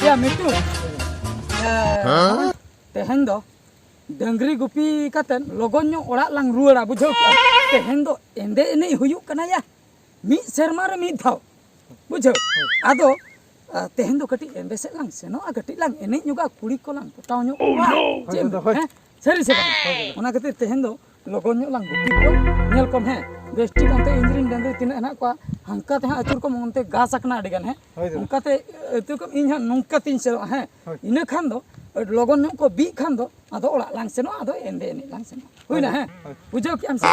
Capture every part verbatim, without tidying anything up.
ᱭᱟ ᱢᱤᱴᱩ, ᱮ, ᱛᱮᱦᱮᱧ ᱫᱚ ᱰᱟᱹᱝᱨᱤ ᱜᱩᱯᱤ ᱠᱟᱛᱮᱫ ᱞᱚᱜᱚᱱ ᱧᱚᱜ ᱚᱲᱟᱜ ᱞᱟᱝ ᱨᱩᱣᱟᱹᱲᱟ, ᱵᱩᱡᱷᱟᱹᱣ ᱠᱮᱜᱼᱟ? ᱛᱮᱦᱮᱧ ᱫᱚ ᱮᱸᱫᱮ ᱮᱱᱮᱡ ᱦᱩᱭᱩᱜ ᱠᱟᱱᱟ ᱭᱟ, ᱢᱤᱫ ᱥᱮᱨᱢᱟ ᱨᱮ ᱢᱤᱫ ᱫᱷᱟᱣ, ᱵᱩᱡᱷᱟᱹᱣ? ᱟᱫᱚ, ᱟ, ᱛᱮᱦᱮᱧ ᱫᱚ ᱠᱟᱹᱴᱤᱡ ᱮᱸᱫᱮ ᱥᱮᱫ ᱞᱟᱝ ᱥᱮᱱᱚᱜᱼᱟ, ᱠᱟᱹᱴᱤᱡ ᱞᱟᱝ ᱮᱱᱮᱡ ᱧᱚᱜᱟ, ᱠᱩᱲᱤ ᱠᱚᱞᱟᱝ ᱯᱚᱴᱟᱣ ᱧᱚᱜ ᱠᱚᱣᱟ᱾ ᱪᱮᱫ ᱮᱢ ᱦᱳᱭ, ᱢᱮᱱᱟ? ᱦᱳᱭ᱾ ᱦᱮᱸ? ᱥᱟᱹᱨᱤ ᱥᱮ ᱵᱟᱝ? ᱦᱳᱭ, ᱦᱳᱭ᱾ ᱚᱱᱟ ᱠᱷᱟᱹᱛᱤᱨ ᱛᱮᱦᱮᱧ ᱫᱚ ᱞᱚᱜᱚᱱ ᱧᱚᱜ ᱞᱟᱝ ᱜᱩᱯᱤ ᱠᱚᱣᱟ᱾ ᱧᱮᱞ ᱠᱚᱢ, ᱦᱮᱸ, ᱵᱮᱥ ᱴᱷᱤᱠ ᱚᱱᱛᱮ ᱤᱧ ᱨᱮᱱ ᱰᱟᱹᱝᱨᱤ ᱛᱤᱱᱟᱹᱜ ᱦᱮᱱᱟᱜ ᱠᱚᱣᱟ, ᱦᱟᱱᱠᱟ ᱛᱮ ᱦᱟᱸᱜ ᱟᱹᱪᱩᱨ ᱠᱚᱢ, ᱚᱱᱛᱮ ᱜᱷᱟᱥ ᱟᱠᱟᱱᱟ ᱟᱹᱰᱤ ᱜᱟᱱ, ᱦᱮᱸ? ᱦᱳᱭ ᱫᱟᱫᱟ᱾ ᱚᱱᱠᱟᱛᱮ ᱟᱹᱪᱩᱨ ᱠᱚᱢ, ᱤᱧ ᱦᱟᱸᱜ ᱱᱚᱝᱠᱟ ᱛᱤᱧ ᱥᱮᱱᱚᱜᱼᱟ, ᱦᱮᱸ? ᱦᱳᱭ᱾ ᱤᱱᱟᱹ ᱠᱷᱟᱱ ᱫᱚ ᱞᱚᱜᱚᱱ ᱧᱚᱜ ᱠᱚ ᱵᱤᱜ ᱠᱷᱟᱱ ᱫᱚ ᱟᱫᱚ ᱚᱲᱟᱜ ᱞᱟᱝ ᱥᱮᱱᱚᱜᱼᱟ, ᱟᱫᱚ ᱮᱱᱫᱮ ᱮᱱᱮᱡ ᱞᱟᱝ ᱥᱮᱱᱚᱜᱼᱟ᱾ ᱦᱩᱭᱱᱟ, ᱦᱳᱭ, ᱦᱮᱸ? ᱦᱳᱭ᱾ ᱵᱩᱡᱷᱟᱹᱣ ᱠᱮᱜᱼᱟᱢ ᱥᱮ?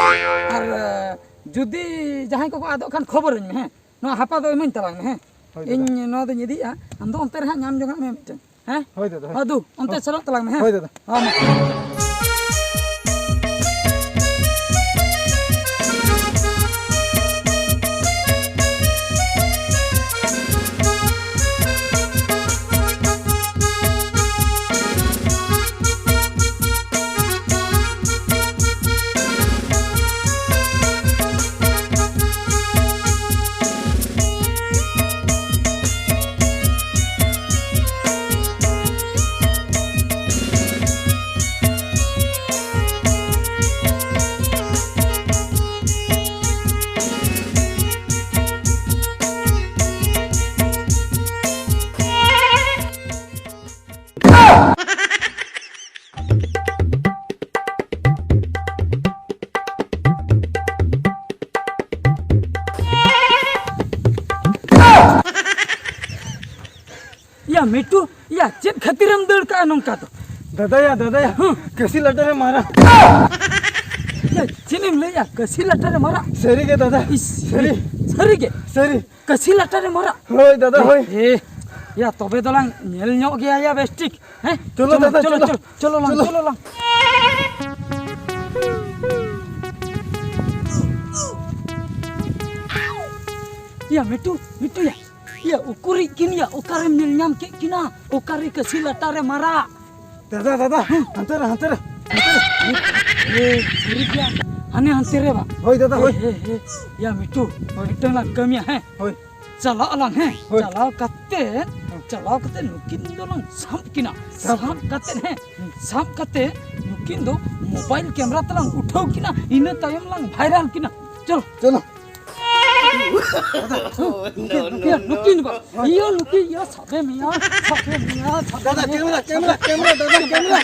ᱟᱨ, ᱮ, ᱡᱩᱫᱤ ᱡᱟᱦᱟᱸᱭ ᱠᱚᱠᱚ ᱟᱫᱚᱜ ᱠᱷᱟᱱ ᱠᱷᱚᱵᱚᱨᱟᱹᱧ ᱢᱮ, ᱦᱮᱸ? ᱱᱚᱣᱟ ᱦᱟᱯᱟ ᱫᱚ ᱤᱢᱟᱹᱧ ᱛᱟᱞᱟᱝ ᱢᱮ, ᱦᱮᱸ? ᱦᱳᱭ, ᱫᱟᱫᱟ᱾ ᱤᱧ ᱱᱚᱣᱟ ᱫᱚᱧ ᱤᱫᱤᱭᱮᱫᱼᱟ, ᱟᱢ ᱫᱚ ᱚᱱᱛᱮ ᱨᱮ ᱦᱟᱸᱜ ᱧᱟᱢ ᱡᱚᱝᱟᱜ ᱢᱮ ᱢᱤᱫᱴᱮᱱ᱾ ᱦᱮᱸ? ᱦᱳᱭ, ᱫᱟᱫᱟ, ᱦᱳᱭ᱾ ᱢᱟᱫᱩ, ᱚᱱᱛᱮ ᱦᱳᱭ᱾ ᱥᱮᱱᱚᱜ ᱛᱟᱞᱟᱝ ᱢᱮ, ᱦᱮᱸ? ᱦᱳᱭ, ᱫᱟᱫᱟ᱾ ᱦᱳᱭ, ᱢᱟ᱾ ᱭᱟ ᱢᱤᱴᱩ, ᱭᱟ ᱪᱮᱫ ᱠᱷᱟᱹᱛᱤᱨᱮᱢ ᱫᱟᱹᱲ ᱠᱟᱜᱼᱟ ᱱᱚᱝᱠᱟ ᱫᱚ? ᱫᱟᱫᱟ ᱭᱟ, ᱫᱟᱫᱟ ᱭᱟ, ᱦᱩᱸ᱾ ᱠᱟᱹᱥᱤ ᱞᱟᱴᱟ ᱨᱮ ᱢᱟᱨᱟ᱾ ᱭᱟ ᱪᱮᱫ ᱮᱢ ᱞᱟᱹᱭᱟ, ᱠᱟᱹᱥᱤ ᱞᱟᱴᱟ ᱨᱮ ᱢᱟᱨᱟ? ᱥᱟᱹᱨᱤ ᱜᱮ ᱫᱟᱫᱟ, ᱤᱥ, ᱥᱟᱹᱨᱤ᱾ ᱥᱟᱹᱨᱤ ᱜᱮ? ᱥᱟᱹᱨᱤ᱾ ᱠᱟᱹᱥᱤ ᱞᱟᱴᱟ ᱨᱮ ᱢᱟᱨᱟ? ᱦᱳᱭ ᱫᱟᱫᱟ, ᱦᱳᱭ᱾ ᱮ, ᱭᱟ ᱛᱚᱵᱮ ᱫᱚᱞᱟᱝ ᱧᱮᱞ ᱧᱚᱜ ᱜᱮᱭᱟ ᱭᱟ ᱵᱮᱥ ᱴᱷᱤᱠ, ᱦᱮᱸ? ᱪᱚᱞᱚ ᱪᱚᱞᱚ, ᱫᱟᱫᱟ, ᱪᱚᱞᱚ, ᱪᱚᱞᱚ᱾ ᱪᱚᱞᱚ, ᱪᱚᱞᱚ ᱞᱟᱝ, ᱪᱚᱞᱚ᱾ ᱪᱚᱞᱚ ᱞᱟᱝ᱾ ᱭᱟ ᱢᱤᱴᱩ, ᱢᱤᱴᱩ ᱭᱟ᱾ ᱭᱟ ᱩᱠᱩᱨᱤᱡ ᱠᱤᱱ ᱭᱟ, ᱚᱠᱟᱨᱮᱢ ᱧᱮᱞ ᱧᱟᱢ ᱠᱮᱫ ᱠᱤᱱᱟ? ᱚᱠᱟᱨᱮ ᱠᱟᱹᱥᱤ ᱞᱟᱴᱟ ᱨᱮ ᱢᱟᱨᱟ? ᱫᱟᱫᱟ, ᱫᱟᱫᱟ, ᱦᱟᱱᱛᱮ ᱨᱮ, ᱦᱟᱱᱛᱮ ᱨᱮ, ᱦᱟᱱᱛᱮ ᱨᱮ᱾ ᱮ, ᱥᱟᱹᱨᱤ ᱜᱮᱭᱟ᱾ ᱦᱟᱱᱮ ᱦᱟᱱᱛᱮ ᱨᱮ ᱵᱟ᱾ ᱦᱳᱭ ᱫᱟᱫᱟ, ᱦᱳᱭ᱾ ᱦᱮ, ᱦᱮ, ᱦᱮ᱾ ᱭᱟ ᱢᱤᱴᱷᱩ, ᱦᱳᱭ᱾ ᱢᱤᱫᱴᱟᱝ ᱞᱟᱝ ᱠᱟᱹᱢᱤᱭᱟ, ᱦᱮᱸ? ᱦᱳᱭ᱾ ᱪᱟᱞᱟᱜ ᱟᱞᱟᱝ, ᱦᱮᱸ? ᱦᱳᱭ᱾ ᱪᱟᱞᱟᱣ ᱠᱟᱛᱮ, ᱦᱮᱸ᱾ ᱪᱟᱞᱟᱣ ᱠᱟᱛᱮ ᱱᱩᱠᱤᱱ ᱫᱚᱞᱟᱝ ᱥᱟᱵ ᱠᱤᱱᱟ᱾ ᱥᱟᱵ᱾ ᱥᱟᱵ ᱠᱟᱛᱮ, ᱦᱮᱸ, ᱥᱟᱵ ᱠᱟᱛᱮ ᱱᱩᱠᱤᱱ ᱫᱚ mobile camera ᱛᱮᱞᱟᱝ ᱩᱴᱷᱟᱹᱣ ᱠᱤᱱᱟ, ᱤᱱᱟᱹ ᱛᱟᱭᱚᱢ ᱞᱟᱝ viral ᱠᱤᱱᱟ᱾ ᱪᱚᱞᱚ᱾ ᱪᱚᱞᱚ᱾ ᱱᱩᱠᱤᱱ, ᱱᱩᱠᱤᱱ ᱵᱟ᱾ ᱤᱭᱟᱹ, ᱱᱩᱠᱤᱱ, ᱤᱭᱟᱹ, ᱥᱟᱵᱮ ᱢᱮᱭᱟ, ᱥᱟᱵᱮ ᱢᱮᱭᱟ, ᱥᱟᱵᱮ ᱫᱟᱫᱟ, ᱢᱮᱭᱟ᱾ Camera, camera, camera, ᱫᱟᱫᱟ, camera᱾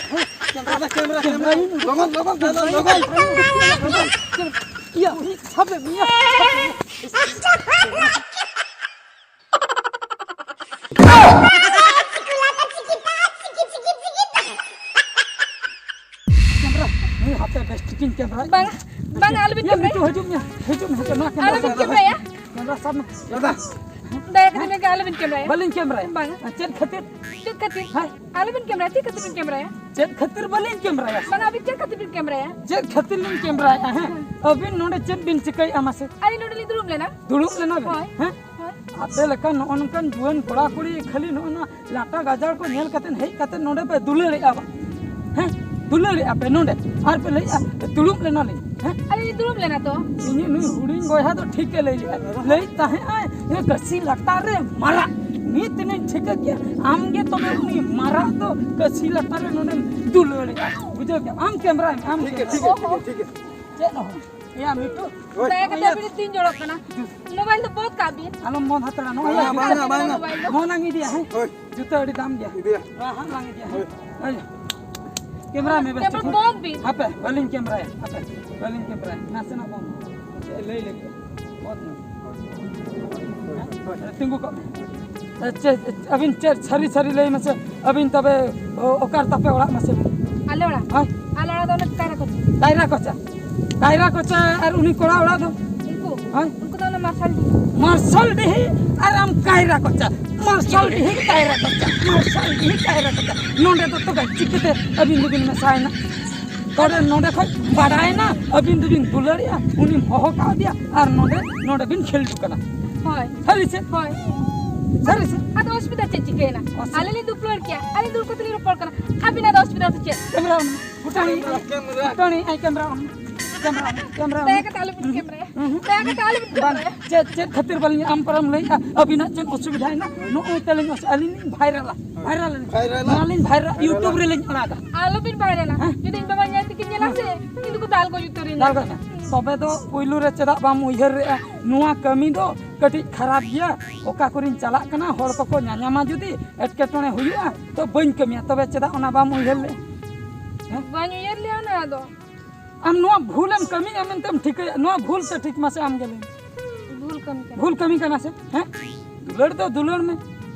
ᱫᱟᱫᱟ, camera, camera᱾ ᱞᱚᱜᱚᱱ, ᱞᱚᱜᱚᱱ, ᱫᱟᱫᱟ, ᱞᱚᱜᱚᱱ᱾ ᱤᱭᱟᱹ, ᱥᱟᱵᱮ ᱢᱮᱭᱟ, ᱥᱟᱵᱮ ᱢᱮᱭᱟ᱾ Camera, ᱱᱩᱭ ᱦᱟᱯᱮ ᱵᱮᱥ ᱴᱷᱤᱠᱤᱧ camera᱾ ᱵᱟᱝᱟ, ᱵᱟᱝᱟ, ᱟᱞᱚᱵᱤᱱ ᱤᱭᱟᱹ, camera᱾ ᱱᱤᱛᱚᱜ ᱦᱤᱡᱩᱜ ᱢᱮ, ᱦᱤᱡᱩᱜ ᱢᱮ, ᱦᱤᱡᱩᱜ ᱢᱮ, ᱱᱚᱣᱟ camera ᱟᱞᱚᱵᱤᱱ ᱥᱟᱵ ᱢᱮ᱾ Cameraᱭᱟ᱾ Camera ᱥᱟᱵ ᱢᱮ᱾ ᱫᱟᱫᱟ᱾ ᱫᱟᱭᱟ ᱠᱟᱛᱮ ᱢᱮᱱ ᱠᱮᱫᱟ, ᱟᱞᱚᱵᱤᱱ cameraᱭᱟ᱾ ᱵᱟᱹᱞᱤᱧ cameraᱭᱟ᱾ ᱵᱟᱝᱟ᱾ ᱪᱮᱫ ᱠᱷᱟᱹᱛᱤᱨ? ᱪᱮᱫ ᱠᱷᱟᱹᱛᱤᱨ? ᱦᱮᱸ? ᱟᱞᱚᱵᱤᱱ cameraᱭᱟ᱾ ᱪᱮᱫ ᱠᱷᱟᱹᱛᱤᱨ ᱵᱤᱱ cameraᱭᱟ? ᱪᱮᱫ ᱠᱷᱟᱹᱛᱤᱨ ᱵᱟᱹᱞᱤᱧ cameraᱭᱟ? ᱵᱟᱝᱟ, ᱟᱹᱵᱤᱱ ᱪᱮᱫ ᱠᱷᱟᱹᱛᱤᱨ ᱵᱤᱱ cameraᱭᱟ? ᱪᱮᱫ ᱠᱷᱟᱹᱛᱤᱨ ᱞᱤᱧ cameraᱭᱟ, ᱦᱮᱸ? ᱦᱮᱸ᱾ ᱟᱹᱵᱤᱱ ᱱᱚᱰᱮ ᱪᱮᱫ ᱵᱤᱱ ᱪᱤᱠᱟᱹᱭᱮᱫᱼᱟ ᱢᱟᱥᱮ? ᱟᱹᱞᱤᱧ ᱱᱚᱰᱮ ᱞᱤᱧ ᱫᱩᱲᱩᱵ ᱞᱮᱱᱟ᱾ ᱫᱩᱲᱩᱵ ᱞᱮᱱᱟ ᱵᱤᱱ? ᱦᱳᱭ᱾ ᱦᱮᱸ? ᱦᱳᱭ᱾ ᱟᱯᱮ ᱞᱮᱠᱟᱱ ᱱᱚᱜᱼᱚ ᱱᱚᱝᱠᱟᱱ ᱡᱩᱣᱟᱹᱱ ᱠᱚᱲᱟ ᱠᱩᱲᱤ ᱠᱷᱟᱹᱞᱤ ᱱᱚᱜᱼᱚ ᱱᱚᱣᱟ ᱞᱟᱴᱟ ᱜᱟᱡᱟᱲ ᱠᱚ ᱧᱮᱞ ᱠᱟᱛᱮ ᱦᱮᱡ ᱠᱟᱛᱮ ᱱᱚᱰᱮ ᱯᱮ ᱫᱩᱞᱟᱹᱲᱮᱜᱼᱟ ᱵᱟᱝ? ᱦᱮᱸ? ᱫᱩᱞᱟᱹᱲᱮᱜᱼᱟ ᱯᱮ ᱱᱚᱰᱮ᱾ ᱟᱨ ᱯᱮ ᱞᱟᱹᱭᱮᱜᱼᱟ, ᱫᱩᱲᱩᱵ ᱞᱮᱱᱟᱞᱤᱧ᱾ ᱦᱮᱸ? ᱟᱹᱞᱤᱧ ᱞᱤᱧ ᱫᱩᱲᱩᱵ ᱞᱮᱱᱟ ᱛᱚ᱾ ᱤᱧᱤᱡ ᱱᱩᱭ ᱦᱩᱰᱤᱧ ᱵᱚᱭᱦᱟ ᱫᱚ ᱴᱷᱤᱠ ᱮ ᱞᱟᱹᱭ ᱞᱮᱜᱼᱟ᱾ ᱞᱟᱹᱭ ᱛᱟᱦᱮᱸᱜ ᱟᱭ, "ᱤᱭᱟᱹ ᱠᱟᱹᱥᱤ ᱞᱟᱴᱟ ᱨᱮ ᱢᱟᱨᱟᱜ᱾ ᱱᱤᱛ ᱤᱧ ᱴᱷᱤᱠᱟᱹ ᱠᱮᱜᱼᱟ, ᱟᱢ ᱜᱮ ᱛᱚᱵᱮ ᱩᱱᱤ ᱢᱟᱨᱟᱜ ᱫᱚ ᱠᱟᱹᱥᱤ ᱞᱟᱴᱟ ᱨᱮ ᱱᱚᱰᱮᱢ ᱫᱩᱞᱟᱹᱲᱮᱜᱼᱟ᱾" ᱵᱩᱡᱷᱟᱹᱣ ᱠᱮᱜᱼᱟ? ᱟᱢ cameraᱭ ᱢᱮ, ᱟᱢ ᱴᱷᱤᱠ ᱜᱮ, camera᱾ ᱴᱷᱤᱠ ᱜᱮ, ᱴᱷᱤᱠ ᱜᱮ, ᱴᱷᱤᱠ ᱜᱮ᱾ ᱪᱮᱫ ᱦᱚᱸ ᱵᱟᱝ᱾ ᱮᱭᱟ ᱢᱤᱴᱩ᱾ ᱦᱳᱭ᱾ ᱫᱟᱭᱟ ᱠᱟᱛᱮ ᱟᱹᱵᱤᱱ ᱛᱤᱧ ᱡᱚᱲᱚᱜ ᱠᱟᱱᱟ᱾ ᱢᱳᱵᱟᱭᱤᱞ ᱫᱚ ᱵᱚᱸᱫᱽ ᱠᱟᱜ ᱵᱤᱱ᱾ ᱟᱞᱚᱢ ᱵᱚᱸᱫᱽ ᱦᱟᱛᱟᱲᱟ, ᱱᱚᱜᱼᱚᱭ ᱵᱟᱝᱟ, ᱤᱭᱟᱹ ᱵᱟᱝᱟ, ᱢᱳᱵᱟᱭᱤᱞ ᱫᱚ᱾ ᱵᱟᱝᱟ᱾ ᱢᱳᱵᱟᱭᱤᱞ ᱫᱚ᱾ ᱦᱳᱭ᱾ ᱡᱩᱛᱟᱹ ᱟᱹᱰᱤ ᱫᱟᱢ ᱜᱮᱭᱟ᱾ ᱤᱫᱤᱭᱟ᱾ ᱦᱟᱸᱜ ᱞᱟᱝ ᱤᱫᱤᱭᱟ, ᱦᱳᱭ᱾ ᱦᱮᱸ᱾ ᱦᱳᱭ᱾ ᱠᱮᱢᱨᱟ ᱢᱮ ᱵᱮᱥ ᱴᱷᱤᱠ᱾ ᱵᱚᱸᱫᱽ ᱵᱤᱱ᱾ ᱦᱟᱯᱮ, ᱵᱟᱹᱞᱤᱧ ᱠᱮᱢᱨᱟᱭᱟ᱾ ᱦᱟᱯᱮ, ᱵᱟᱹᱞᱤᱧ ᱠᱮᱢᱨᱟᱭᱟ᱾ ᱱᱟᱥᱮᱱᱟᱜ ᱵᱚᱸᱫᱽ᱾ ᱪᱮᱫ ᱮ ᱞᱟᱹᱭ ᱞᱟᱹᱜᱤᱫ? ᱵᱚᱸᱫᱽ ᱢᱮ᱾ ᱦᱳᱭ᱾ ᱛᱤᱸᱜᱩ ᱠᱚᱜ ᱢᱮ᱾ ᱮ, ᱪᱮᱫ, ᱟᱹᱵᱤᱱ ᱪᱮᱫ ᱥᱟᱹᱨᱤ ᱥᱟᱹᱨᱤ ᱞᱟᱹᱭ ᱢᱮᱥᱮ, ᱟᱹᱵᱤᱱ ᱛᱚᱵᱮ, ᱚ, ᱚᱠᱟ ᱨᱮ ᱛᱟᱯᱮ ᱚᱲᱟᱜ ᱢᱟᱥᱮ? ᱟᱞᱮ ᱚᱲᱟᱜ? ᱦᱳᱭ᱾ ᱟᱞᱮ ᱚᱲᱟᱜ ᱫᱚ ᱚᱱᱮ ᱠᱟᱭᱨᱟ ᱠᱚᱪᱟ᱾ ᱠᱟᱭᱨᱟ ᱠᱚᱪᱟ? ᱠᱟᱭᱨᱟ ᱠᱚᱪᱟ᱾ ᱟᱨ ᱩᱱᱤ ᱠᱚᱲᱟ ᱚᱲᱟᱜ ᱫᱚ? ᱩᱱᱠᱩ? ᱦᱳᱭ᱾ ᱩᱱᱠᱩ ᱫᱚ ᱚᱱᱮ ᱢᱟᱨᱥᱟᱞᱰᱤ᱾ ᱢᱟᱨᱥᱟᱞᱰᱤᱦᱤ ᱟᱨ ᱟᱢ ᱠᱟᱭᱨᱟ ᱠᱚᱪᱟ᱾ ᱢᱟᱨᱥᱟᱞᱰᱤᱦᱤ ᱠᱟᱭᱨᱟ ᱠᱚᱪᱟ᱾ ᱢᱟᱨᱥᱟᱞᱰᱤᱦᱤ ᱠᱟᱭᱨᱟ ᱠᱚᱪᱟ᱾ ᱱᱚᱰᱮ ᱫᱚ ᱛᱚᱵᱮ ᱪᱤᱠᱟᱹᱛᱮ ᱟᱹᱵᱤᱱ ᱫᱚᱵᱤᱱ ᱢᱮᱥᱟᱭᱮᱱᱟ? ᱛᱚᱵᱮ ᱱᱚᱰᱮ ᱠᱷᱚᱱ ᱵᱟᱰᱟᱭᱮᱱᱟ ᱟᱹᱵᱤᱱ ᱫᱚᱵᱤᱱ ᱫᱩᱞᱟᱹᱲᱮᱜᱼᱟ, ᱩᱱᱤᱢ ᱦᱚᱦᱚ ᱠᱟᱣᱫᱮᱭᱟ ᱟᱨ ᱱᱚᱰᱮ, ᱱᱚᱰᱮ ᱵᱤᱱ ᱠᱷᱮᱞᱰᱩ ᱠᱟᱱᱟ᱾ ᱦᱳᱭ᱾ ᱥᱟᱹᱨᱤ ᱥᱮ? ᱦᱳᱭ᱾ ᱥᱟᱹᱨᱤ ᱥᱮ? ᱟᱫᱚ ᱚᱥᱩᱵᱤᱫᱷᱟ ᱪᱮᱫ ᱪᱤᱠᱟᱹᱭᱮᱱᱟ? ᱚᱥᱩᱵᱤᱫᱷᱟ᱾ ᱟᱞᱮ ᱞᱮ ᱫᱩᱯᱲᱟᱹᱲ ᱠᱮᱜᱼᱟ, ᱟᱞᱮ ᱫᱩᱲᱩᱵ ᱠᱟᱛᱮ ᱞᱮ ᱨᱚᱯᱚᱲ ᱠᱟᱱᱟ᱾ ᱟᱹᱵᱤᱱᱟᱜ ᱫᱚ ᱚᱥᱩᱵᱤᱫᱷᱟ ᱫᱚ ᱪᱮᱫ? ᱠᱮᱢᱨᱟ ᱚᱱ ᱢᱮ᱾ ᱴᱟᱹᱲᱤ, ᱴᱟᱹᱲᱤ, ᱟᱭ ᱠᱮᱢᱨᱟ ᱚᱱ, ᱠᱮᱢᱨᱟ ᱚᱱ, ᱠᱮᱢᱨᱟ ᱚᱱ᱾ ᱫᱟᱭᱟ ᱠᱟᱛᱮ ᱟᱞᱚᱵᱤᱱ ᱠᱮᱢᱨᱟᱭᱟ᱾ ᱦᱩᱸ, ᱦᱩᱸ᱾ ᱫᱟᱭᱟ ᱠᱟᱛᱮ ᱟᱞᱚᱵᱤᱱ ᱵᱟᱝ, ᱠᱮᱢᱨᱟᱭᱟ᱾ ᱪᱮᱫ, ᱪᱮᱫ ᱠᱷᱟᱹᱛᱤᱨ ᱵᱟᱹᱞᱤᱧ ᱟᱢ ᱯᱟᱨᱚᱢ ᱞᱟᱹᱭᱮᱫᱼᱟ? ᱟᱹᱵᱤᱱᱟᱜ ᱪᱮᱫ ᱚᱥᱩᱵᱤᱫᱷᱟ ᱦᱮᱱᱟᱜ? ᱱᱚᱜᱼᱚᱭ ᱛᱟᱹᱞᱤᱧ ᱚᱥᱩ-, ᱟᱹᱞᱤᱧ ᱞᱤᱧ ᱵᱷᱟᱭᱨᱟᱞᱟ, ᱵᱷᱟᱭᱨᱟᱞ ᱟᱹᱞᱤᱧ᱾ ᱵᱷᱟᱭᱨᱟᱞᱟ᱾ ᱱᱚᱣᱟ ᱞᱤᱧ ᱵᱷᱟᱭᱨᱟᱞ, ᱵᱷᱟᱭᱨᱟᱞᱟ᱾ YouTube ᱨᱮᱞᱤᱧ ᱟᱲᱟᱜᱟ᱾ ᱟᱞᱚᱵᱤᱱ ᱵᱷᱟᱭᱨᱟᱞᱟ᱾ ᱦᱮᱸ? ᱡᱩᱫᱤ ᱤᱧ ᱵᱟᱵᱟ ᱧᱮᱞ ᱛᱮᱠᱤᱱ ᱧᱮᱞᱟ ᱥᱮ, ᱤᱧ ᱫᱚᱠᱚ ᱫᱟᱞ ᱜᱚᱡ ᱩᱛᱟᱹᱨᱤᱧᱟ᱾ ᱫᱟᱞ ᱜᱚᱡ ᱢᱮ᱾ ᱛᱚᱵᱮ ᱫᱚ ᱯᱩᱭᱞᱩ ᱨᱮ ᱪᱮᱫᱟᱜ ᱵᱟᱢ ᱩᱭᱦᱟᱹᱨ ᱞᱮᱫᱼᱟ? ᱱᱚᱣᱟ ᱠᱟᱹᱢᱤ ᱫᱚ ᱠᱟᱹᱴᱤᱡ ᱠᱷᱟᱨᱟᱯ ᱜᱮᱭᱟ᱾ ᱚᱠᱟ ᱠᱚᱨᱮᱧ ᱪᱟᱞᱟᱜ ᱠᱟᱱᱟ, ᱦᱚᱲ ᱠᱚᱠᱚ ᱧᱟᱧᱟᱢᱟ, ᱡᱩᱫᱤ ᱮᱴᱠᱮᱴᱚᱬᱮ ᱦᱩᱭᱩᱜᱼᱟ, ᱛᱚ ᱵᱟᱹᱧ ᱠᱟᱹᱢᱤᱭᱟ᱾ ᱛᱚᱵᱮ ᱪᱮᱫᱟᱜ ᱚᱱᱟ ᱵᱟᱢ ᱩᱭᱦᱟᱹᱨ ᱞᱮᱫᱼᱟ? ᱦᱮᱸ? ᱵᱟᱹᱧ ᱩᱭᱦᱟᱹᱨ ᱞᱮᱫᱼᱟ ᱚᱱᱟ ᱫᱚ᱾ ᱟᱢ ᱱᱚᱣᱟ ᱵᱷᱩᱞᱮᱢ ᱠᱟᱹᱢᱤᱭᱟ ᱢᱮᱱᱛᱮᱢ ᱴᱷᱤᱠᱟᱹᱭᱟ? ᱱᱚᱣᱟ ᱵᱷᱩᱞ ᱥᱮ ᱴᱷᱤᱠ, ᱢᱟᱥᱮ ᱟᱢ ᱜᱮ ᱞᱟᱹᱭ ᱢᱮ᱾ ᱵᱷᱩᱞ ᱠᱟᱹᱢᱤ ᱠᱟᱱᱟ᱾ ᱵᱷᱩᱞ ᱠᱟᱹᱢᱤ ᱠᱟᱱᱟ ᱥᱮ? ᱦᱮᱸ? ᱫᱩᱞᱟᱹᱲ ᱫᱚ ᱫᱩᱞᱟᱹᱲ ᱢᱮ,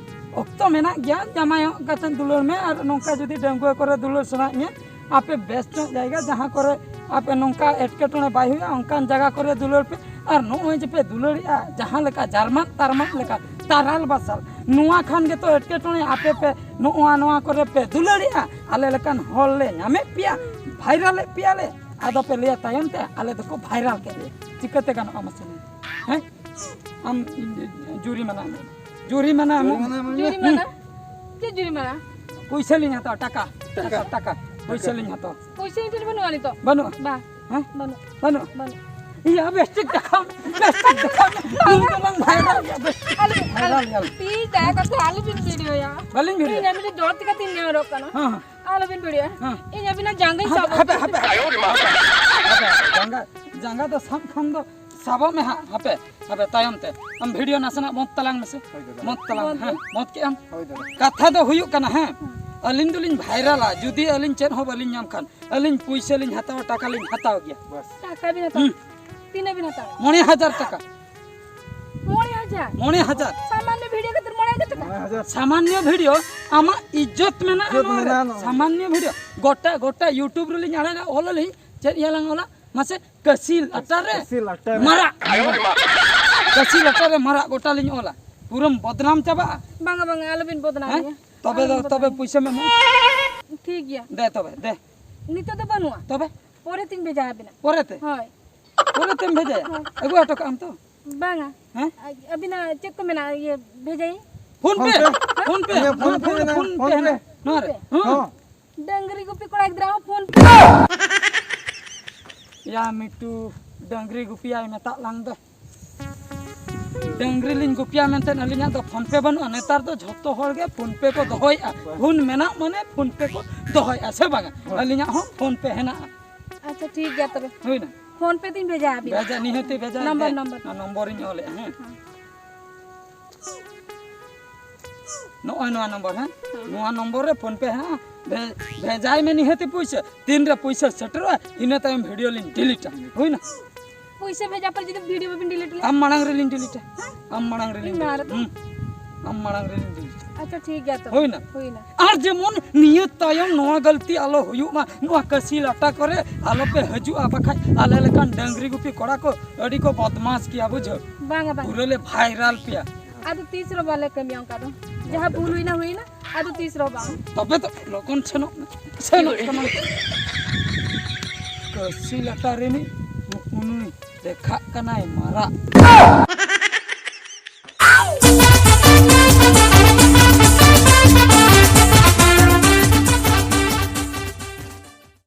ᱚᱠᱛᱚ ᱢᱮᱱᱟᱜ ᱜᱮᱭᱟ, ᱡᱟᱢᱟᱭᱚᱜ ᱠᱟᱛᱮ ᱫᱩᱞᱟᱹᱲ ᱢᱮ᱾ ᱟᱨ ᱱᱚᱝᱠᱟ ᱡᱩᱫᱤ ᱰᱟᱺᱜᱩᱣᱟᱹ ᱠᱚᱨᱮ ᱫᱩᱞᱟᱹᱲ ᱥᱟᱱᱟᱭᱮᱫ ᱢᱮᱭᱟ, ᱟᱯᱮ ᱵᱮᱥ ᱧᱚᱜ ᱡᱟᱭᱜᱟ, ᱡᱟᱦᱟᱸ ᱠᱚᱨᱮ ᱟᱯᱮ ᱱᱚᱝᱠᱟ ᱮᱴᱠᱮᱴᱚᱬᱮ ᱵᱟᱭ ᱦᱩᱭᱩᱜᱼᱟ, ᱚᱱᱠᱟᱱ ᱡᱟᱭᱜᱟ ᱠᱚᱨᱮ ᱫᱩᱞᱟᱹᱲ ᱯᱮ᱾ ᱟᱨ ᱱᱚᱜᱼᱚᱭ ᱡᱮ ᱯᱮ ᱫᱩᱞᱟᱹᱲᱮᱜᱼᱟ, ᱡᱟᱦᱟᱸ ᱞᱮᱠᱟ ᱡᱟᱨᱢᱟᱱ ᱛᱟᱨᱢᱟᱱ ᱞᱮᱠᱟ ᱛᱟᱨᱟᱞ ᱵᱟᱥᱟᱞ, ᱱᱚᱣᱟ ᱠᱷᱟᱱ ᱜᱮᱛᱚ ᱮᱴᱠᱮᱴᱚᱬᱮ᱾ ᱟᱯᱮ ᱯᱮ ᱱᱚᱜᱼᱚ ᱱᱚᱣᱟ ᱠᱚᱨᱮ ᱯᱮ ᱫᱩᱞᱟᱹᱲᱮᱜᱼᱟ, ᱟᱞᱮ ᱞᱮᱠᱟᱱ ᱦᱚᱲ ᱞᱮ ᱧᱟᱢᱮᱫ ᱯᱮᱭᱟ, ᱵᱷᱟᱭᱨᱟᱞᱮᱫ ᱯᱮᱭᱟᱞᱮ, ᱟᱫᱚ ᱯᱮ ᱞᱟᱹᱭᱟ ᱛᱟᱭᱚᱢ ᱛᱮ ᱟᱞᱮ ᱫᱚᱠᱚ ᱵᱷᱟᱭᱨᱟᱞ ᱠᱮᱫ ᱞᱮᱭᱟ᱾ ᱪᱤᱠᱟᱹᱛᱮ ᱜᱟᱱᱚᱜᱼᱟ ᱢᱟᱥᱮ ᱞᱟᱹᱭ ᱢᱮ? ᱦᱮᱸ? ᱟᱢ ᱡᱩᱨᱤᱢᱟᱱᱟ ᱮᱢ᱾ ᱡᱩᱨᱤᱢᱟᱱᱟ ᱮᱢ᱾ ᱡᱩᱨᱤᱢᱟᱱᱟ ᱮᱢ᱾ ᱡᱩᱨᱤᱢᱟᱱᱟ? ᱦᱩᱸ᱾ ᱪᱮᱫ ᱡᱩᱨᱤᱢᱟᱱᱟ? ᱯᱩᱭᱥᱟᱹ ᱞᱤᱧ ᱦᱟᱛᱟᱣᱟ, ᱴᱟᱠᱟ᱾ ᱴᱟᱠᱟ᱾ ᱴᱟᱠᱟ, ᱴᱟᱠᱟ᱾ ᱯᱩᱭᱥᱟᱹ ᱞᱤᱧ ᱦᱟᱛᱟᱣᱟ᱾ ᱯᱩᱭᱥᱟᱹ ᱤᱧ ᱴᱷᱮᱱ ᱵᱟᱹᱱᱩᱜᱼᱟ ᱱᱤᱛᱚᱜ᱾ ᱵᱟᱹᱱᱩᱜᱼᱟ? ᱵᱟ᱾ ᱦᱮᱸ? ᱵᱟᱹᱱᱩᱜ᱾ ᱵᱟᱹᱱᱩᱜᱼᱟ? ᱵᱟᱹᱱᱩᱜ᱾ ᱤᱭᱟᱹ, ᱵᱮᱥ ᱴᱷᱤᱠ ᱫᱮᱠᱷᱟᱣ ᱢᱮ, ᱵᱮᱥ ᱴᱷᱤᱠ ᱫᱮᱠᱷᱟᱣ ᱢᱮ᱾ ᱤᱧ ᱫᱚ ᱵᱟᱝ ᱵᱷᱟᱭᱨᱟᱞ ᱜᱮᱭᱟ, ᱵᱮᱥ ᱴᱷᱤᱠ ᱟᱞᱚᱵᱤᱱ, ᱵᱷᱟᱭᱨᱟᱞ ᱟᱞᱚᱵᱤᱱ, ᱜᱮᱭᱟ᱾ Please, ᱫᱟᱭᱟ ᱠᱟᱛᱮ ᱟᱞᱚᱵᱤᱱ ᱵᱷᱤᱰᱤᱭᱳᱭᱟ᱾ ᱵᱟᱹᱞᱤᱧ ᱵᱷᱤᱰᱤᱭᱳᱭᱟ᱾ ᱤᱧ ᱟᱹᱵᱤᱱ ᱡᱚᱦᱟᱨ ᱛᱮ ᱠᱟᱛᱮ ᱤᱧ ᱱᱮᱦᱚᱨᱚᱜ ᱠᱟᱱᱟ᱾ ᱦᱮᱸ, ᱦᱮᱸ᱾ ᱟᱞᱚᱵᱤᱱ ᱵᱷᱤᱰᱤᱭᱳᱭᱟ᱾ ᱦᱮᱸ᱾ ᱤᱧ ᱟᱹᱵᱤᱱᱟᱜ ᱡᱟᱸᱜᱟᱧ ᱦᱟᱯᱮ, ᱥᱟᱵ ᱦᱟᱯᱮ, ᱦᱟᱯᱮ, ᱦᱟᱯᱮ, ᱦᱟᱯᱮ᱾ ᱡᱟᱸᱜᱟ, ᱡᱟᱸᱜᱟ ᱫᱚ ᱥᱟᱵ ᱠᱷᱟᱱ ᱫᱚ ᱥᱟᱵᱚᱜ ᱢᱮ ᱦᱟᱸᱜ, ᱦᱟᱯᱮ, ᱦᱟᱯᱮ, ᱛᱟᱭᱚᱢ ᱛᱮ᱾ ᱟᱢ ᱵᱷᱤᱰᱤᱭᱳ ᱱᱟᱥᱮᱱᱟᱜ ᱵᱚᱱᱫ ᱛᱟᱞᱟᱝ ᱢᱮᱥᱮ᱾ ᱦᱳᱭ ᱫᱟᱫᱟ᱾ ᱵᱚᱱᱫ ᱛᱟᱞᱟᱝ ᱢᱮ᱾ ᱵᱚᱱᱫ ᱦᱮᱸ, ᱜᱮ᱾ ᱵᱚᱱᱫ ᱠᱮᱜ ᱟᱢ᱾ ᱦᱳᱭ ᱫᱟᱫᱟ᱾ ᱠᱟᱛᱷᱟ ᱫᱚ ᱦᱩᱭᱩᱜ ᱠᱟᱱᱟ, ᱦᱮᱸ, ᱦᱩᱸ᱾ ᱟᱹᱞᱤᱧ ᱫᱚᱞᱤᱧ ᱵᱷᱟᱭᱨᱟᱞᱟ, ᱡᱩᱫᱤ ᱟᱹᱞᱤᱧ ᱪᱮᱫ ᱦᱚᱸ ᱵᱟᱹᱞᱤᱧ ᱧᱟᱢ ᱠᱷᱟᱱ, ᱟᱹᱞᱤᱧ ᱯᱩᱭᱥᱟᱹ ᱞᱤᱧ ᱦᱟᱛᱟᱣᱟ, ᱴᱟᱠᱟ ᱞᱤᱧ ᱦᱟᱛᱟᱣ ᱜᱮᱭᱟ᱾ ᱵᱟᱥ᱾ ᱴᱟᱠᱟ ᱵᱤᱱ ᱦᱟᱛᱟᱣᱟ? ᱦᱩᱸ᱾ ᱛᱤᱱᱟᱹᱜ ᱵᱤᱱ ᱦᱟᱛᱟᱣᱟ? ᱢᱚᱬᱮ ᱦᱟᱡᱟᱨ ᱴᱟᱠᱟ᱾ ᱢᱚᱬᱮ ᱦᱟᱡᱟᱨ? ᱢᱚᱬᱮ ᱦᱟᱡᱟᱨ᱾ ᱥᱟᱢᱟᱱᱱᱚ ᱵᱷᱤᱰᱤᱭᱳ ᱠᱷᱟᱹᱛᱤᱨ ᱢᱚᱬᱮ ᱦᱟᱡᱟᱨ ᱴᱟᱠᱟ? ᱢᱚᱬᱮ ᱦᱟᱡᱟᱨ᱾ ᱥᱟᱢᱟᱱᱱᱚ ᱵᱷᱤᱰᱤᱭᱳ, ᱟᱢᱟᱜ ᱤᱡᱽᱡᱚᱛ ᱢᱮᱱᱟᱜᱼᱟ ᱤᱡᱽᱡᱚᱛ ᱱᱚᱣᱟ ᱨᱮ᱾ ᱢᱮᱱᱟᱜᱼᱟ ᱱᱚᱣᱟ ᱨᱮ᱾ ᱥᱟᱢᱟᱱᱱᱚ ᱵᱷᱤᱰᱤᱭᱳ᱾ ᱜᱚᱴᱟ, ᱜᱚᱴᱟ YouTube ᱨᱮᱞᱤᱧ ᱟᱲᱟᱜᱟ, ᱚᱞ ᱟᱹᱞᱤᱧ, ᱪᱮᱫ ᱤᱭᱟᱹ ᱞᱟᱝ ᱚᱞᱟ? ᱢᱟᱥᱮ, ᱠᱟᱹᱥᱤ ᱞᱟᱴᱟ ᱨᱮ ᱠᱟᱹᱥᱤ ᱞᱟᱴᱟ ᱨᱮ᱾ ᱢᱟᱨᱟᱜ᱾ ᱠᱟᱹᱥᱤ ᱞᱟᱴᱟ ᱨᱮ ᱢᱟᱨᱟᱜ ᱜᱚᱴᱟ ᱞᱤᱧ ᱚᱞᱟ᱾ ᱯᱩᱨᱟᱹᱢ ᱵᱚᱫᱱᱟᱢ ᱪᱟᱵᱟᱜᱼᱟ᱾ ᱵᱟᱝᱟ, ᱵᱟᱝᱟ, ᱟᱞᱚᱵᱤᱱ ᱵᱚᱫᱱᱟᱢ ᱦᱮᱸ? ᱜᱮᱭᱟ᱾ ᱛᱚᱵᱮ ᱫᱚ, ᱟᱞᱚᱵᱤᱱ ᱛᱚᱵᱮ ᱵᱚᱫᱱᱟᱢ᱾ ᱯᱩᱭᱥᱟᱹᱢ ᱮᱢᱚᱜᱼᱟ᱾ ᱴᱷᱤᱠ ᱜᱮᱭᱟ᱾ ᱫᱮ ᱛᱚᱵᱮ, ᱫᱮ᱾ ᱱᱤᱛᱚᱜ ᱫᱚ ᱵᱟᱹᱱᱩᱜᱼᱟ᱾ ᱛᱚᱵᱮ? ᱯᱚᱨᱮ ᱛᱤᱧ ᱵᱷᱮᱡᱟ ᱟᱵᱤᱱᱟ᱾ ᱯᱚᱨᱮ ᱛᱮ? ᱦᱳᱭ᱾ ᱯᱚᱨᱮ ᱛᱮᱢ ᱵᱷᱮᱡᱟᱭᱟ? ᱦᱳᱭ᱾ ᱟᱹᱜᱩ ᱦᱚᱴᱚ ᱠᱟᱜ ᱟᱢ ᱛᱚ? ᱵᱟᱝᱟ᱾ ᱦᱮᱸ? ᱟ-, ᱟᱹᱵᱤᱱᱟᱜ ᱪᱮᱫ ᱠᱚ ᱢᱮᱱᱟᱜᱼᱟ, ᱤᱭᱟᱹ, ᱵᱷᱮᱡᱟᱭᱟᱹᱧ? PhonePe? PhonePe? PhonePe? ᱤᱭᱟᱹ, ᱱᱚᱣᱟ PhonePe PhonePe, ᱢᱮᱱᱟᱜᱼᱟ, PhonePe PhonePe᱾ ᱦᱮᱱᱟᱜ᱾ ᱱᱚᱣᱟ ᱨᱮ? PhonePe᱾ ᱦᱮᱸ? ᱦᱚᱸ᱾ ᱰᱟᱹᱝᱨᱤ ᱜᱩᱯᱤ ᱠᱚᱲᱟ ᱜᱤᱫᱽᱨᱟᱹ ᱦᱚᱸ ᱯᱷᱳᱱ᱾ ᱭᱟ ᱢᱤᱴᱩ, ᱰᱟᱹᱝᱨᱤ ᱜᱩᱯᱤᱭᱟᱭ ᱢᱮᱛᱟᱜ ᱞᱟᱝ ᱫᱚ᱾ ᱰᱟᱹᱝᱨᱤ ᱞᱤᱧ ᱜᱩᱯᱤᱭᱟ ᱢᱮᱱᱛᱮ ᱟᱹᱞᱤᱧᱟᱜ ᱫᱚ ᱯᱷᱳᱱ ᱯᱮ ᱵᱟᱹᱱᱩᱜᱼᱟ᱾ ᱱᱮᱛᱟᱨ ᱫᱚ ᱡᱷᱚᱛᱚ ᱦᱚᱲ ᱜᱮ ᱯᱷᱳᱱ ᱯᱮ ᱠᱚ ᱫᱚᱦᱚᱭᱮᱫᱼᱟ᱾ ᱯᱷᱳᱱ ᱢᱮᱱᱟᱜ ᱢᱟᱱᱮ ᱯᱷᱳᱱ ᱯᱮ ᱠᱚ ᱫᱚᱦᱚᱭᱮᱫᱼᱟ, ᱥᱮ ᱵᱟᱝᱟ? ᱟᱹᱞᱤᱧᱟᱜ ᱦᱚᱸ ᱯᱷᱳᱱ ᱯᱮ ᱦᱮᱱᱟᱜᱼᱟ᱾ ᱟᱪᱪᱷᱟ, ᱴᱷᱤᱠ ᱜᱮᱭᱟ ᱛᱚᱵᱮ᱾ ᱦᱩᱭᱱᱟ? ᱯᱷᱳᱱ ᱯᱮ ᱛᱤᱧ ᱵᱷᱮᱡᱟ ᱟᱹᱵᱤᱱᱟ᱾ ᱵᱷᱮᱡᱟ, ᱱᱤᱦᱟᱹᱛᱤ ᱵᱷᱮᱡᱟ᱾ Number, number. ᱱᱚᱣᱟ ᱱᱚᱢᱵᱚᱨᱤᱧ ᱚᱞᱮᱫᱼᱟ, ᱦᱮᱸ᱾ ᱦᱮᱸ᱾ ᱱᱚᱜᱼᱚᱭ ᱱᱚᱣᱟ ᱱᱚᱢᱵᱚᱨ, ᱦᱮᱸ? ᱦᱮᱸ᱾ ᱱᱚᱣᱟ ᱱᱚᱢᱵᱚᱨ ᱨᱮ ᱯᱷᱳᱱ ᱯᱮ ᱦᱮᱱᱟᱜᱼᱟ᱾ ᱵᱷᱮ-, ᱵᱷᱮᱡᱟᱭ ᱢᱮ ᱱᱤᱦᱟᱹᱛᱤ ᱯᱩᱭᱥᱟᱹ᱾ ᱛᱤᱱᱨᱮ ᱯᱩᱭᱥᱟᱹ ᱥᱮᱴᱮᱨᱚᱜᱼᱟ, ᱤᱱᱟᱹ ᱛᱟᱭᱚᱢ ᱵᱷᱤᱰᱤᱭᱳ ᱞᱤᱧ ᱰᱤᱞᱤᱴᱟ᱾ ᱦᱩᱭᱱᱟ? ᱯᱩᱭᱥᱟᱹ ᱵᱷᱮᱡᱟ ᱯᱚᱨ ᱡᱩᱫᱤ ᱵᱷᱤᱰᱤᱭᱳ ᱵᱟᱵᱤᱱ ᱰᱤᱞᱤᱴ ᱞᱮ? ᱟᱢ ᱢᱟᱲᱟᱝ ᱨᱮᱞᱤᱧ ᱰᱤᱞᱤᱴᱟ᱾ ᱟᱢ ᱢᱟᱲᱟᱝ ᱨᱮᱞᱤᱧ ᱤᱧ ᱢᱟ ᱰᱤᱞᱤᱴᱟ᱾ ᱨᱮᱫᱚ᱾ ᱦᱩᱸ᱾ ᱟᱢ ᱢᱟᱲᱟᱝ ᱨᱮᱞᱤᱧ ᱰᱤᱞᱤᱴᱟ᱾ ᱟᱪᱪᱷᱟ, ᱴᱷᱤᱠ ᱜᱮᱭᱟ ᱛᱚᱵᱮ᱾ ᱦᱩᱭᱱᱟ? ᱦᱩᱭᱱᱟ᱾ ᱟᱨ ᱡᱮᱢᱚᱱ ᱱᱤᱭᱟᱹ ᱛᱟᱭᱚᱢ ᱱᱚᱣᱟ ᱜᱟᱹᱞᱛᱤ ᱟᱞᱚ ᱦᱩᱭᱩᱜ ᱢᱟ, ᱱᱚᱣᱟ ᱠᱟᱹᱥᱤ ᱞᱟᱴᱟ ᱠᱚᱨᱮ ᱟᱞᱚ ᱯᱮ ᱦᱤᱡᱩᱜᱼᱟ, ᱵᱟᱠᱷᱟᱡ ᱟᱞᱮ ᱞᱮᱠᱟᱱ ᱰᱟᱹᱝᱨᱤ ᱜᱩᱯᱤ ᱠᱚᱲᱟ ᱠᱚ ᱟᱹᱰᱤ ᱠᱚ ᱵᱚᱫᱢᱟᱥ ᱜᱮᱭᱟ, ᱵᱩᱡᱷᱟᱹᱣ? ᱵᱟᱝᱟ, ᱵᱟᱝᱟ᱾ ᱯᱩᱨᱟᱹ ᱞᱮ ᱵᱷᱟᱭᱨᱟᱞ ᱯᱮᱭᱟ᱾ ᱟᱫᱚ ᱛᱤᱥ ᱨᱮᱦᱚᱸ ᱵᱟᱞᱮ ᱠᱟᱹᱢᱤᱭᱟ ᱚᱱᱠᱟ ᱫᱚ᱾ ᱡᱟᱦᱟᱸ ᱵᱷᱩᱞ ᱦᱩᱭᱱᱟ, ᱦᱩᱭᱱᱟ᱾ ᱟᱫᱚ ᱛᱤᱥ ᱨᱮᱦᱚᱸ ᱵᱟᱝ᱾ ᱛᱚᱵᱮ ᱛᱚ ᱞᱚᱜᱚᱱ ᱥᱮᱱᱚᱜ ᱢᱮ᱾ ᱥᱮᱱᱚᱜ ᱠᱟᱱᱟ᱾ ᱠᱟᱹᱥᱤ ᱞᱟᱴᱟ ᱨᱤᱱᱤᱡ ᱱᱩᱜᱼᱩ ᱱᱩᱭ ᱫᱮᱠᱷᱟᱜ ᱠᱟᱱᱟᱭ ᱢᱟᱨᱟᱜ᱾